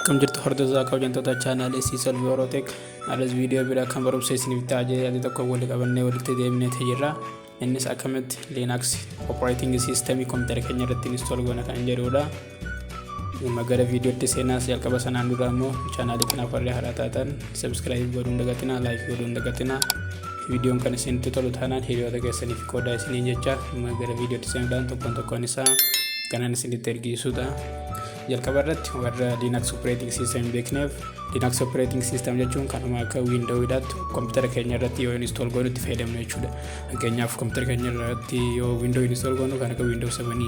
Akkam jirtu, hordoftoota, kabajamtoota chaanaalii Siisolvi Orootek? Har'as viidiyoo biraa kan barumsa isiniif ta'a jedhee yaade tokko walitti qabannee walitti deemnee jirra. Innis akkamitti Linux operating system kompiitara keenya irratti install goona kan jedhudha. Dhimma gara viidiyootti seenaas jalqaba sanaan dura immoo chaanaalii kanaaf warri haaraa taatan subscribe godhuun dagatinaa, like godhuun dagatinaa. Viidiyoon kan isinitti tolu taanaan hiriyoota keessaniif qoodaa isiniin jecha, gara viidiyootti seenuudhaan tokkoon tokkoon isaa kanan isinitti ergisiisudha. Jalqaba irratti warra Linux operating system hin beekneef, Linux operating system jechuun kanuma akka Windows'dhaatti kompiitara keenya irratti yoo install goonu itti fayyadamnu jechuudha. Fakkeenyaaf, kompiitara keenya irratti yoo Windows install goonu kan akka Windows 7,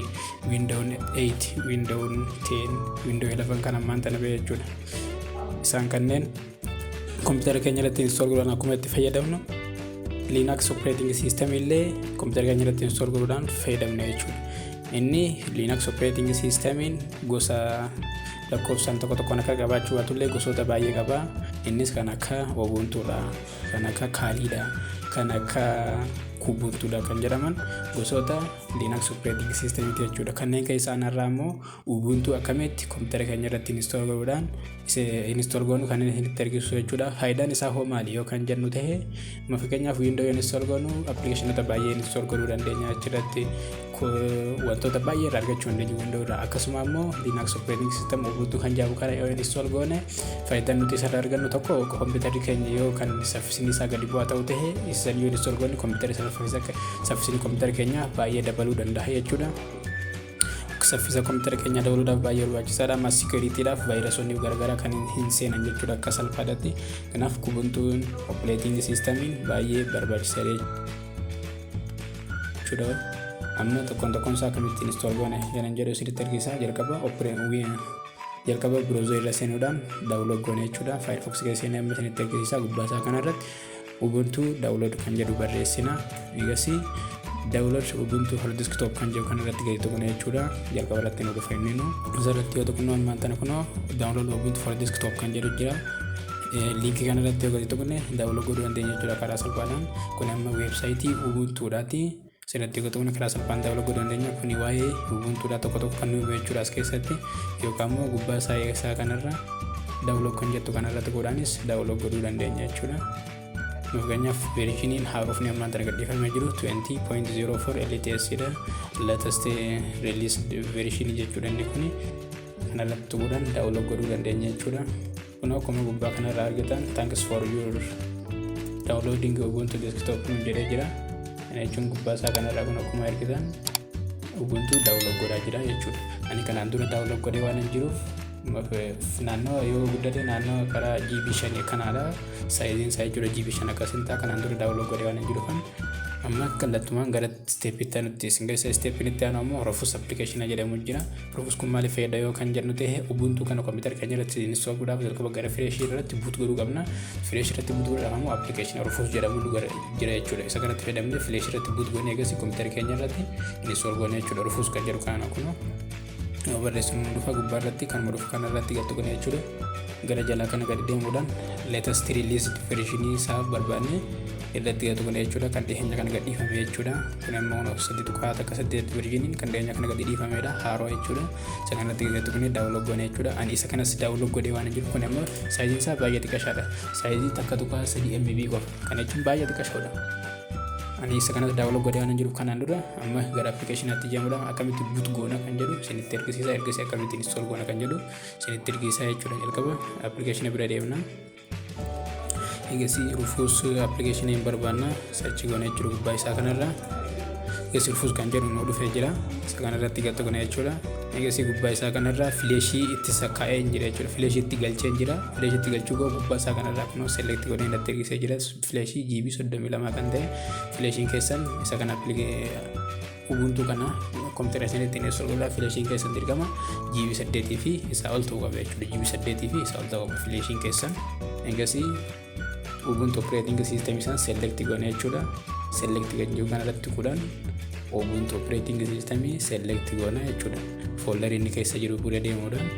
Windows 8, Windows 10, Windows 11 kan ammaan tana ba'e jechuudha. Isaan kanneen kompiitara keenya irratti install godhan akkuma itti fayyadamnu, Linux operating system illee kompiitara keenya irratti install godhuudhaan fayyadamna jechuudha. Inni Linux operating systemiin gosa lakkoofsaan tokko tokkoon akka qabaachuu baatullee gosoota baay'ee qaba. Innis kan akka Ubuntuudha, kan akka Kaliidha, kan akka Kubuntuudha kan jedhaman gosoota Linux operating systemiiti jechuudha. Kanneen keessaa irraa immoo Ubuntu akkamitti kompiitara keenya irratti install godhuudhaan install goonu kan inni isinitti argisiisu jechuudha. Faayidaan isaa hoo maali yoo kan jennu ta'e, fakkeenyaaf Windows install goonu appilikeeshinoota baay'ee install godhuu dandeenya, achirratti wantoota baay'ee irraa argachuu dandeenya Windows irraa. Akkasuma immoo Linux operating system Ubuntu kan jedhamu kana yoo install goone, faayidaan nuti isarraa argannu tokko, kompiitarri keenya yoo kan saffisni isaa gadi bu'aa ta'u ta'e, isan yoo install goone kompiitarri saffisni kompiitara keenyaa baay'ee dabaluu danda'a jechuudha. Saffisa kompiitara keenyaa dabaluudhaaf baay'ee barbaachisaadha. Ammas securitydhaaf vaayirasoonni garaagaraa kan hin seenan jechuudha akka salphaadhaatti. Kanaaf Ubuntuun operating systemiin baay'ee barbaachisaadha jechuudha. Amma tokkoon tokkoon isaa akkamittiin install goone jedhan jedhu isinitti argisiisa. Jalqaba browser irra seenuudhaan download goone jechuudha. Firefox keessa seenee amma isinitti argisiisa. Gubbaa isaa kanarratti Ubuntu download kan jedhu barreessina. Egasii download Ubuntu for desktop kan jedhu kanarratti gadi tuqna jechuudha. Jalqaba irratti nu dhufa inni nu. Asirratti yoo tuqnu, ammaan tana kunoo download Ubuntu for desktop kan jedhu jira. Liinkii kanarratti yoo gadi tuqne download godhuu dandeenya jechuudha karaa salphaadhaan. Kun amma weebsaayitii Ubuntuudhaati. Asirratti yoo tuqne karaa salphaan download godhuu dandeenya. Kuni waa'ee Ubuntuudhaa tokko tokko kan nu himu jechuudha as keessatti. Yookaan immoo gubbaa isaa kanarra download kan jettu kanarra tuquudhaanis download godhuu dandeenya jechuudha. Fakkeenyaaf, versioniin haarofni ammaan tana gadhiifamee jiru 20.04 LTS dha. Latest release version jechuudha inni kuni. Kanarratti tuquudhaan download godhuu dandeenya jechuudha. Kun akkuma gubbaa kanarraa argitan, "Thanks for your downloading Ubuntu desktop" nu jedhee jira. Kana jechuun gubbaa isaa kanarraa kun akkuma argitan Ubuntu download godhaa jira jechuudha. Ani kanaan dura download godhee waan hin jiruuf, naannoo yoo guddate naannoo karaa GB 5 kanaadha. Sizeiin isaa jechuudha GB 5 akkasiin ta'a. Kanaan dura download godhee waan hin jiruuf, amma kallattumaan gara stepitti aanutti isin geessa. Stepiin itti aanu ammoo Rufus application jedhamu jira. Rufus kun maaliif fayyada yoo kan jennu ta'e, Ubuntu kana kompiitara keenya irratti install godhuudhaaf jalqaba gara flashii irratti boot godhuu qabna. Flashii irratti boot godhuudhaaf ammoo application Rufus jedhamu jira jechuudha. Isa kanatti fayyadamnee flashii irratti boot goonee eegasii kompiitara keenya irratti install goone jechuudha. Rufus kan jedhu kana kunoo yoo barreessinu dhufa. Gubbaa irratti kanuma dhufu kana irratti galtu goone jechuudha. Gara jalaa kana gadi deemuudhaan latest release version isaa barbaanne irratti gadi tuqne jechuudha. Kan dhiyeenya kana gadhiifame jechuudha. Kun immoo 3.18 versioniin kan dhiyeenya kana gadi dhiifamedha, haaroo jechuudha. Isa kanatti gadi tuqne download goone jechuudha. Ani isa kanas download godhee waan jiru, kun immoo sizeiin isaa baay'ee xiqqashaadha. Sizeii 1.3 MB qofa. Kana jechuun baay'ee xiqqashoodha. Ani isa kanas download godhee waan jiruuf kanaan dura, amma gara appilikeeshinaatti deemuudhaan akkamitti boot goona kan jedhu isinitti argisiisa. Ergasii akkamitti install goona kan jedhu isinitti argisiisa jechuudha. Jalqaba appilikeeshina bira deemna. Egasii Rufus appilikeeshinii hin barbaanna, search goona jechuudha gubbaa isaa kanarra. Egasii Rufus kan jedhu nu dhufee jira. Isa kanarratti gad tuqna jechuudha. Egasii gubbaa isaa kanarra flashii itti sakkaa'ee hin jira jechuudha. Flashii itti galchee hin jira. Flashii itti galchuu goo gubbaa isaa kanarraa kunoo select godhee natti argisee jira. Flashii GB 32 kan ta'e flashiin keessan isa kana, Ubuntu kana kompiitara isinitti install godhaa, flashiin keessan dirqama GB 8 fi isaa ol ta'uu qaba jechuudha. GB 8 fi isaa ol ta'uu qaba flashiin keessan. Egasii Ubuntu operating system isaan select goone jechuudha. Select kan jiru kanarratti tuquudhaan Ubuntu operating system select goona jechuudha. Folderii inni keessa jiru bira deemuudhaan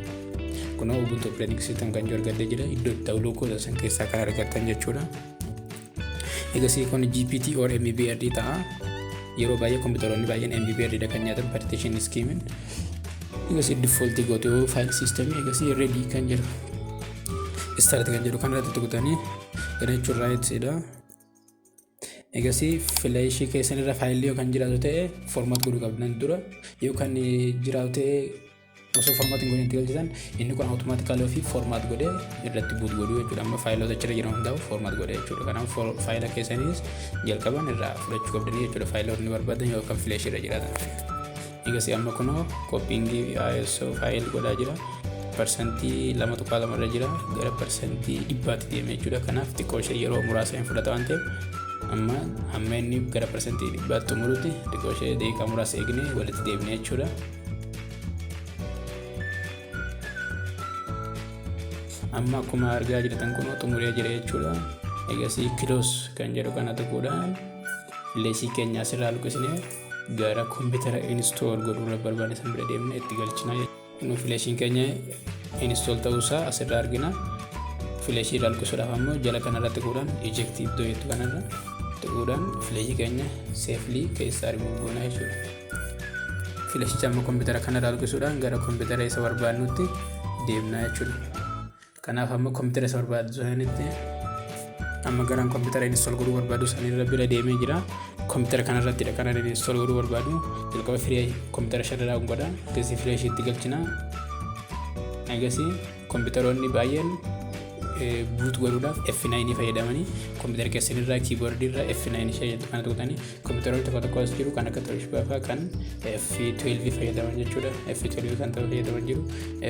kunoo Ubuntu operating system kan jiru argadhee jira. Iddoo itti download gootan san keessaa kan argattan jechuudha. Egasii kun GPT or MBR ta'a. Yeroo baay'ee kompiitaroonni baay'een MBR dha kan nyaatan partition scheme. Egasii default gootu file system, egasii ready kan jedhu Start kan jedhu kanarratti tuqxanii, kana jechuun right dha. Egasii flashii keessan irra faayilli yoo kan jiraatu ta'e format godhuu qabdan dura. Yoo kan jiraatu ta'e, osoo format hin godhin itti galchitan, inni kun automatically ofii format godhee irratti boot godhuu jechuudha. Amma faayiloota achirra jiran hundaa'u format godhee jechuudha. Kanaaf faayila keessanis jalqaban irraa fudhachuu qabdanii jechuudha, faayiloonni barbaadan yoo kan flashii irra jiraatan ta'e. Egasii amma kunoo copyingii ISO file godhaa jira. 2.2% irra jira, gara 100%tti deeme jechuudha. Kanaaf xiqqoo ishee yeroo muraasa hin fudhata waan ta'eef, amma hamma inni gara 100%tti xumurutti xiqqoo ishee daqiiqaa muraasa eegnee walitti deebine jechuudha. Amma akkuma argaa jirtan kun xumuree jira jechuudha. Egasii close kan jedhu kana tuquudhaan flashii keenya asirraa luqqisnee gara kompiitara install godhuu barbaanne san bira deemnee itti galchina. Nu flashiin keenya install ta'uusaa asirraa argina. Flashii irraa luqqisuudhaaf ammoo jala kanarratti tuquudhaan, eject iddoo jettu kanarra tuquudhaan flashii keenya safely keessaa remove goona jechuudha. Flashicha amma kompiitara kanarraa luqqisuudhaan gara kompiitara isa barbaannutti deemna jechuudha. Kanaaf amma kompiitara isa barbaadu sanitti, amma garaan kompiitara install godhuu barbaadu sanirra bira deemee jira. Kompiitara kanarrattidha kan inni install godhuu barbaadu. Jalqaba firee kompiitara shanirraa godha. Egasii flashii itti galchina. Egasii kompiitaroonni baay'een boot godhuudhaaf F9 fayyadamanii, kompiitara keessanirraa keyboardii irraa F9 ishee jettu kana tuqxanii. Kompiitaroonni tokko tokko as jiru kan akka Toshiba fa'aa kan F12 fayyadaman jechuudha. F12 kan ta'u fayyadaman jiru.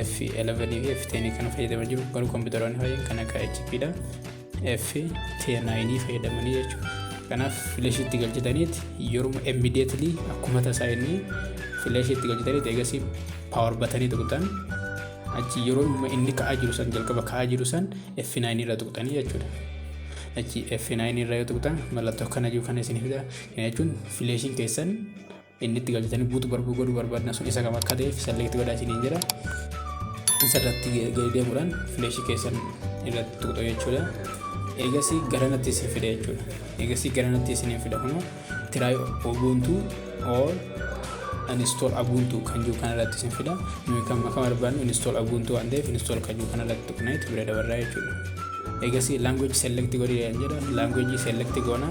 F11 fi F10 kan fayyadaman jiru. Garuu kompiitaroonni baay'een kan akka HP dha. F9 fayyadamanii jechuudha. Kanaaf flashii itti galchitaniit yeroo immediately akkuma tasaa inni flashii itti galchitaniit, eegasii power buttonii tuqxan, achi yeroo inni ka'aa jiru san, jalqaba ka'aa jiru san F9 irra tuqxanii jechuudha. Achi F9 irra yoo tuqxan mallattoo akkana jiru kana isin fida. Kana jechuun flashiin keessan inni itti galchitanii boot barbuu godhuu barbaadan sun isa kam akka ta'eef select godhaa isiniin jedha. Isarratti gadi deemuudhaan flashii keessan irratti tuqxu jechuudha. Eegasii garanatti isin fida jechuudha. Eegasii garanatti isin fida, kunoo try Ubuntu or install Ubuntu kan jiru kanarratti isin fida. Nuyi kan maka barbaadnu install Ubuntu waan ta'eef, install kan jiru kanarratti tuqneet bira dabarraa jechuudha. Eegasii language select godhi jedha. Language select goona.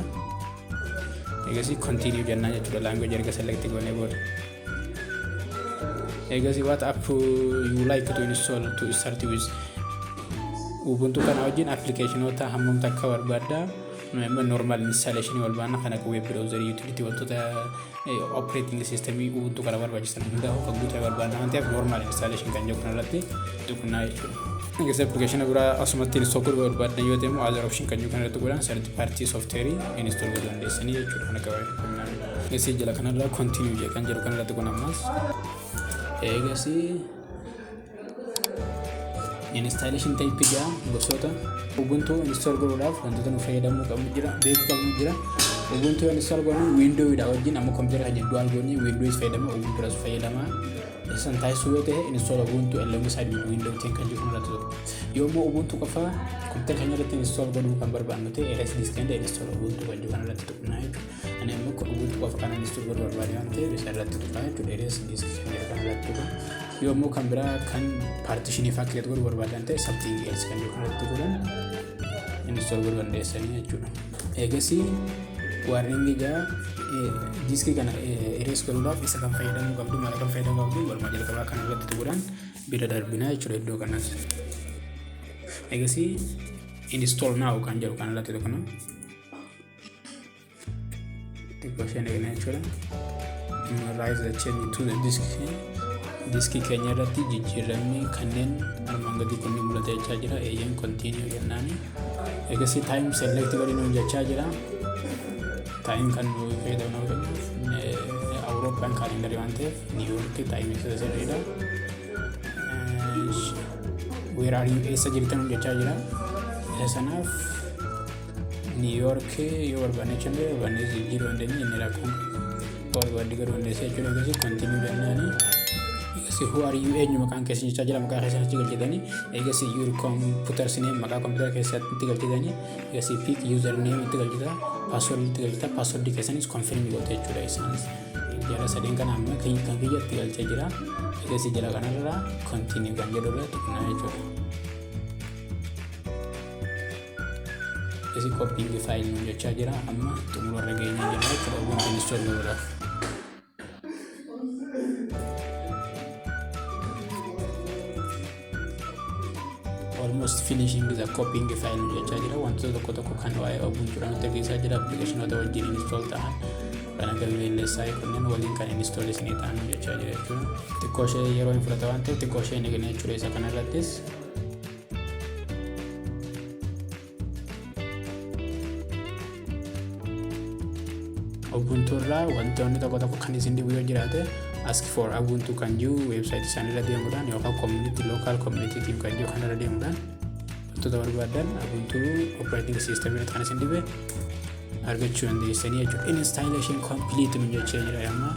Eegasii continue jennaan jechuudha, language erga select goonee booda. Eegasii what app you like to install to start with? Ubuntu kana wajjin applicationoota hammam takka barbaadda? Normal installation barbaadna, kan akka web browser, utility, wantoota operating system Ubuntu kana barbaachisan hunda kan guutame barbaadna waan ta'eef, normal installation kan jedhu kanarratti tuqnaa jechuudha. Egaa application biraa asumatti install godhuu barbaaddan yoo ta'e immoo other option kan jedhu kanarratti godhan, third party software install godhuu dandeessanii jechuudha kan akka. Egasii jala kanarraa continue jedhe kan jedhu kanarratti kun ammas eegasii installation type jedha. Gosoota Ubuntu install godhuudhaaf wantoota nu fayyadamuu qabnu jira, beekuu qabnu jira. Ubuntu install godhu Windows dha wajjin. Amma kompiitara kan jedhu dual goonee Windows fayyadama, Ubuntu irras fayyadama. Isan taasisuu yoo ta'e, install Ubuntu alongside with Windows 10 kan jedhu kanarratti tokko. Yoo immoo Ubuntu qofa kompiitara keenya irratti install godhuu kan barbaannu ta'e, erase disk and install Ubuntu kan jedhu kanarratti tuqnaa jechuudha. Ani immoo Ubuntu qofa kan install godhuu barbaade waan ta'eef, isa irratti tuqaa jechuudha. Erase disk kan jedhu kanarratti tuqa. Yoo immoo kan biraa kan partitionii fa'aa create godhuu barbaadan ta'e, something else kan jedhu kanarratti tuquudhaan install godhuu dandeessanii jechuudha. Eegasii warning ijaa diskii kana erase godhuudhaaf isa kan fayyadamuu qabdu, maal kan fayyadamuu qabdu, walumaa jalqabaa kana irratti tuquudhaan bira darbinaa jechuudha iddoo kanas. Eegasii install now kan jedhu kana irratti tuqna. Xiqqoo isheen eegna jechuudha. Write the change to the disk, diskii keenya irratti jijjiiramni kanneen armaan gadii kun ni mul'ata jechaa jira. Eeyyeen, continue jennaani. Eegasii time select godhi nuun jechaa jira. Time kan nu fayyadamnu fakkeenyaaf Awurooppaan calendarii waan ta'eef, New York time isa sirriidha. Where are you, eessa jirtan nuun jechaa jira. Isa sanaaf New York yoo barbaanne jechuun barbaanne jijjiiruu dandeenya, inni rakkoon barbaadde garuu dandeessa jechuudha. Eegasii continue jennaani. Eegasii who are you, eenyu maqaan keessan jechaa jira, maqaa keessan achi galchitanii. Eegasii your computer name, maqaa kompiitara keessatti galchitanii. Eegasii pick user name itti galchita, password itti galchita, password keessanis confirm goote jechuudha. Isaanis jara sadeen kana amma kan kiyya itti galchee jira. Eegasii jala kanarraa continue kan jedhu irra tuqnaa jechuudha. Egasii "copying file" nuun jechaa jira. Amma xumura irra geenyee jira jechuudha Ubuntu install godhuudhaaf. "Almost finishing the copying file" nuun jechaa jira. Wantoota tokko tokko kan waa'ee Ubuntuudhaan nutti agarsiisaa jira. Appilikeeshinoota wajjin install ta'an kan akka VLSI kunneen waliin kan install isinii ta'an nuun jechaa jira jechuudha. Xiqqoo ishee yeroo hin fudhata waan ta'eef xiqqoo ishee hin eegne jechuudha isa kanarrattis. Ubuntu irraa wantoonni tokko tokko kan isin dhibu yoo jiraate, Ask for Ubuntu kan jiru weebsaayitii isaanii irra deemuudhaan yookaan community, local community team kan jiru kanarra deemuudhaan wantoota barbaadan Ubuntu operating system irratti kan isin dhibe argachuu dandeessanii jechuudha. "Installation complete" nu jechaa jira. Amma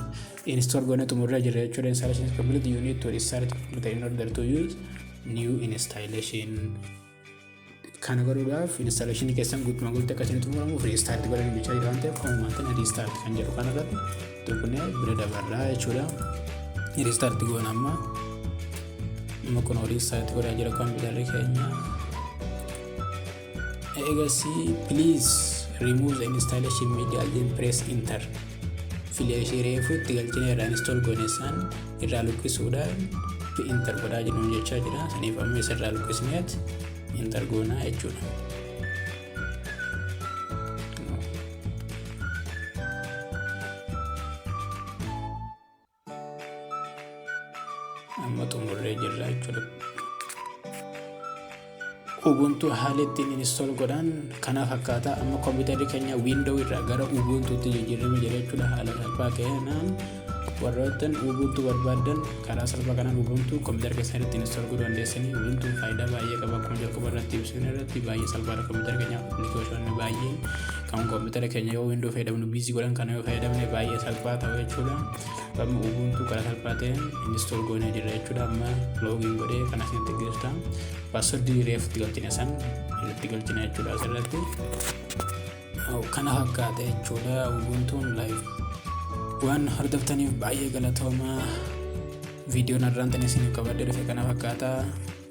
install goone xumurree jira jechuudha. "Installation is complete. You need to restart computer in order to use new installation." Kana godhuudhaaf installation keessan guutumaa guututti akka isin xumuramuuf restart godhanii jechaa jira waan ta'eef, kanuma restart kan jedhu kanarratti tuqnee bira dabarraa jechuudha. Restart goona amma. Amma kun restart godhaa jira kompiitarri keenya. Eegasii "Please remove the installation media, then press enter." Fileeshii reefu itti galchine irraa install goone san irraa luqqisuudhaan enter godhaa jiru jechaa jira. Saniif amma isa irraa luqqisneet enter goonaa jechuudha. Amma xumurree jirra jechuudha. Ubuntu haala ittiin install godhan kana fakkaata. Amma kompiitarri keenya Windows irraa gara Ubuntuutti jijjiirame jira jechuudha. Haala salphaa ta'een warroottan Ubuntu barbaadan karaa salphaa kanaan Ubuntu kompiitara keessan irratti install godhuu dandeessanii. Ubuntuun faayidaa baay'ee qaba. Akkuma jalqaba irratti ibsine irratti baay'ee salphaadha. Kompiitara keenya appilikeeshinoonni baay'een kan kompiitara keenya yoo Windows fayyadamnu busy godhan kana yoo fayyadamne baay'ee salphaa ta'u jechuudha. Amma Ubuntu karaa salphaa ta'een install goonee jirra jechuudha. Amma login godhee kan asinitti geessuudha. Paaswordii reefu itti galchine san irratti galchine jechuudha asirratti. Kana fakkaata jechuudha Ubuntuun. Live waan hordoftaniif baay'ee galatoomaa. Viidiyoon har'aan tan isiniif qabadhee dhufe kana fakkaata.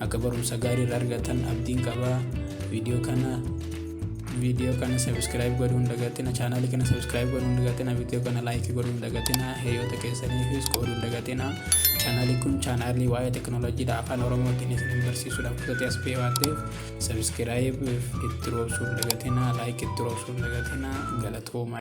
Akka barumsa gaarii irraa argatan abdiin qaba. Viidiyoo kana subscribe godhuu hin dagatina. Chaanaalii kana subscribe godhuu hin dagatina. Viidiyoo kana like godhuu hin dagatina. Hiriyoota keessaniifis qooduu hin dagatina. Chaanaalii kun chaanaalii waa'ee teekinooloojiidha afaan Oromootiin isin barsiisuudhaaf kutatee as ba'e waan ta'eef, subscribe itti roobsuu hin dagatina, like itti roobsuu hin dagatina. Galatoomaa.